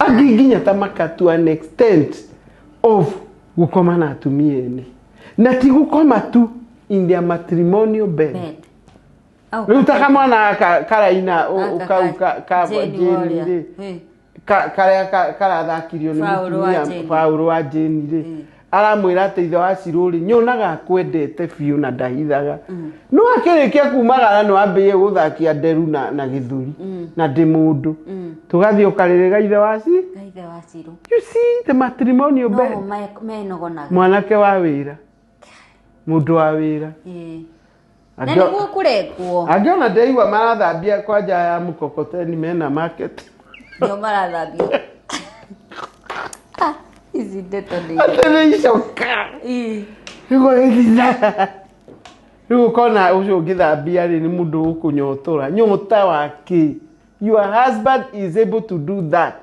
Angĩ nginya ta maka to an extent of gũkoma na atumia ene, na ti gũkoma tu, in their matrimonial bed. Bed. Au, Rĩu ta kamwana gaka karaina Gaka kau ka Jane Jane Warrior. rĩ, karĩa karathakirio nĩ Paũlũ wa mũtumia Jane. Paũlũ wa Jane rĩ, aramwĩra atĩ ithe wa Cirũ rĩ, nyonaga akwendete biũ na ndahithaga, no akĩrĩkia kumagara nĩ wambĩrĩrie gũthakia nderu na gĩthũri na ndĩ mũndũ tũgathiĩ ũkarĩrĩ ga ithe wa ci Ga ithe wa Cirũ. You see the matrimonial No bed. Menogonaga. Mwanake wa wĩra, mũndũ wa wĩra. Na nĩguo kũrekwo. Angĩona ndĩraigua marathambia kwanja ya mkokoteni mena market. Nĩo marathambia. Ah, ici ndeto nĩ Atĩ nĩ icoka. Rĩu ũgĩthiĩ, rĩu ũkona ũcio ũngĩthambia rĩ, nĩ mũndũ ũkũnyotora nyota wa kĩ. Your husband is able to do that.